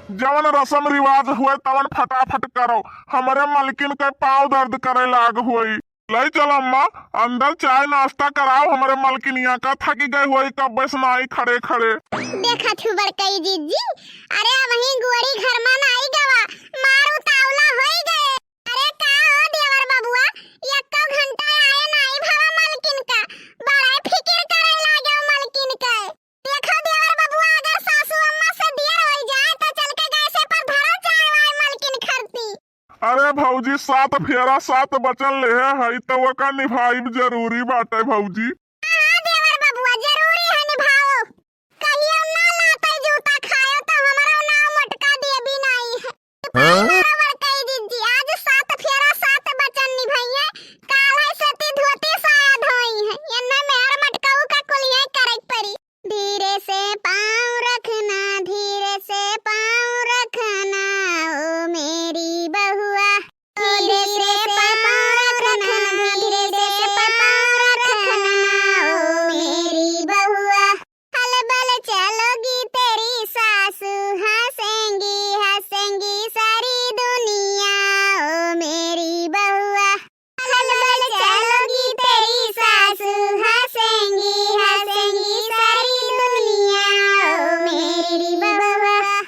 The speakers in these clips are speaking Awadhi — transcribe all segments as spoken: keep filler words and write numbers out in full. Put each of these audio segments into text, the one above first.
जवन रसम रिवाज हुए तवन फटाफट करो, हमरे मलकिन के पाँव दर्द करे लाग हुई। लई चल अम्मा, अंदर चाय नाश्ता कराओ हमरे मलकिनिया का, थकी गई हुई कब्बे से नाई खड़े खड़े। देखत हूँ बड़कई जिज्जी, अरे अबहीं गोड़ी घर मा नाई गवा, मार उतावला होई गए। अरे का हो देवर बबुआ, एक्को घंटा आए नाई भवा मलकिन का, बड़ा फिकिर करे लागेउ मलकिन के। देखो देवर बबुआ, अगर सासू अम्मा से देर होई जाए तो चल के गैसे पर धरो चाय वाय मलकिन खरती। अरे भौजी, सात फेरा सात बचन लेहे हई, त ओका निभाइब जरूरी बाटे भौजी। हाँ, हाँ, देवर बबुआ, जरूरी है निभाओ। कहियो ना लाते जूता खायो, त हमरो नाव मोटका देवी नाई है। हाँ? बरोबर कही दीदी, आज सात फेरा सात बचन निभाई है, काल है सती धोती साया धोई है, एन्ने मेहर मटकाऊ का कुलिया करे परी। धीरे से पाँव रखना, धीरे से पाँव रखना, ओ मेरी बहुआ। धीरे से पाँव रखना, धीरे से पाँव रखना, ओ मेरी बहुआ। हलबल चलोगी तेरी सासू, हँसेंगी, हँसेंगी सारी दुनिया, ओ मेरी बहुआ। हलबल चलोगी तेरी सासू, हँसेंगी, हँसेंगी सारी दुनिया, ओ मेरी बहुआ।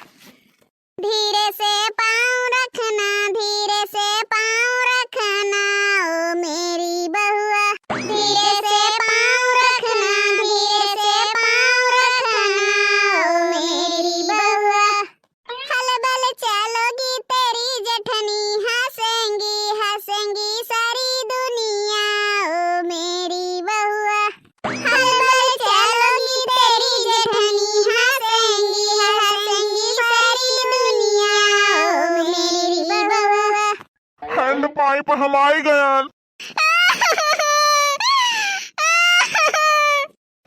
धीरे से पाँव रखना, धीरे से पाँव रखना, ओ मेरी बहुआ। धीरे से पाँव रखना, धीरे से पाँव रखना, ओ मेरी बहुआ। हलबल चलोगी तेरी जेठनी, हँसेंगी, हँसेंगी सारी दुनिया, ओ मेरी बहुआ। हलबल चलोगी तेरी जेठनी, हँसेंगी, हँसेंगी सारी दुनिया, ओ मेरी बहुआ। हैंड पाइप हम आई गयन।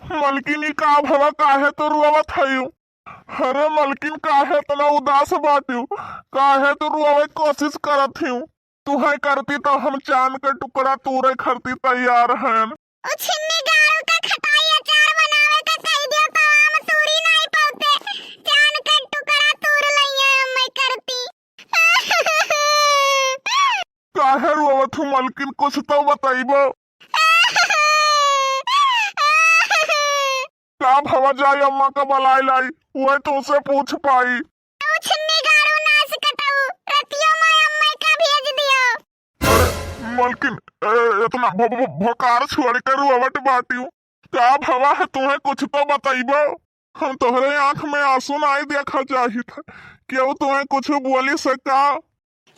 मलकिन, ई का भवा, काहे तू रोवत हयू? अरे मलकिन, काहे इतना उदास बाटियो? काहे तू रोवे कोशिश करत हियो? तुहे करती तो हम चान के टुकड़ा तूरे खरती तैयार हन। ओ छिन्नी गाड़ू का खटाई अचार बनावे का कह दियो तो आम तूरी नाई पौते, चान के टुकड़ा तूर लइए अम्मै करती। काहे रोवत हू मलकिन, कुछ तो बतइबो। का भवा जाई अम्मा का बलाए लाई, वह तुमसे पूछ पाई। ओ छिन्नी गाड़ू नास कटाऊ, रतियो में अम्मा का भेज दियो। अरे मलकिन, ए, इतना भ-, भ-, भकार छोड़ के रोवत बाटियो। का भवा है, तुम्हें कुछ तो बतइबो। हम तोहरे आँख में आंसू नाई देखा चाहित है। केहू तुम्हें कुछ बोली से का?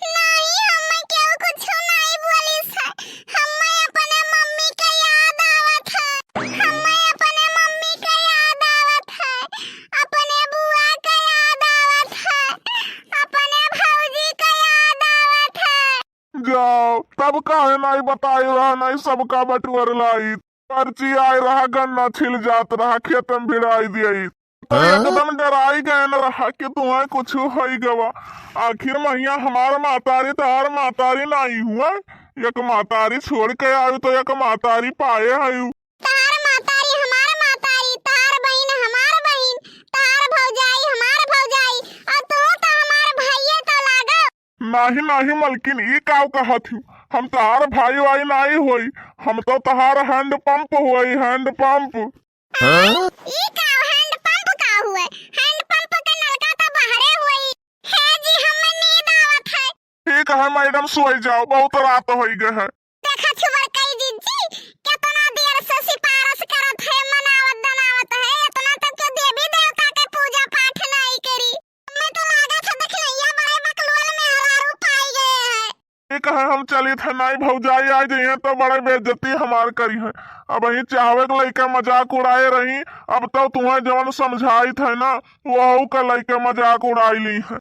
नाई, हम्मै केहू कुछ नाई बोली से। हम्मै अपने मम्मी के याद आवत है। हम्मै अपने मम्मी के याद आवत है। अपने बुआ के याद आवत है। अपने भौजी के याद आवत है। जाओ, तब काहे नाई बताई रहा, नाई सबका बटुअर लाई। पर्ची आए रहा, गन्ना छिल जात रहा, खेत में भिड़ाई दियाई। तो हाँ? एकदम डराई गए न रहा कि तुम्हें कुछ होई गवा। आखिर महिया हमार मातारी तहार मातारी नाई हुआ, एक मातारी छोड़ के आयु तो एक मातारी पाए हयू। तहार मातारी हमार मातारी, तहार बहिन हमार बहिन, तहार भौजाई हमार भौजाई, और तू तो हमार भाइये तो लागो। नाही, नाही मलकिन, ई काव कहत हू? हम तहार भाई वाई नाही होई, हम तो तहार हैंड पंप होई, हैंड पंप। हाँ? ई काव हैंड पंप का हुए? हैंड पंप के नलका तो बहरे होई। हे जी, हमें नींद आवत है। ठीक है मैडम, सोई जाओ, बहुत रात होई गए है। देखा छुबर कई जिज्जी, केतना देर से सिफारिश करत है, मनावत दनावत है, इतना तक क्यों देवी देवता के पूजा पाठ नहीं करी? मैं तो लागत है देखनैया बड़े बकलोल मेहरारू पाई गए है। ठीक है, हम चलित है, नाई भौजाई आ जाइए तो बड़े बेइज्जती हमार करी है। अबहीं चाहवे के लइके मजाक उड़ाए रही, अब तो तुम्हें जवन समझाइत है ना, वहू का लइके मजाक उड़ाई ली है।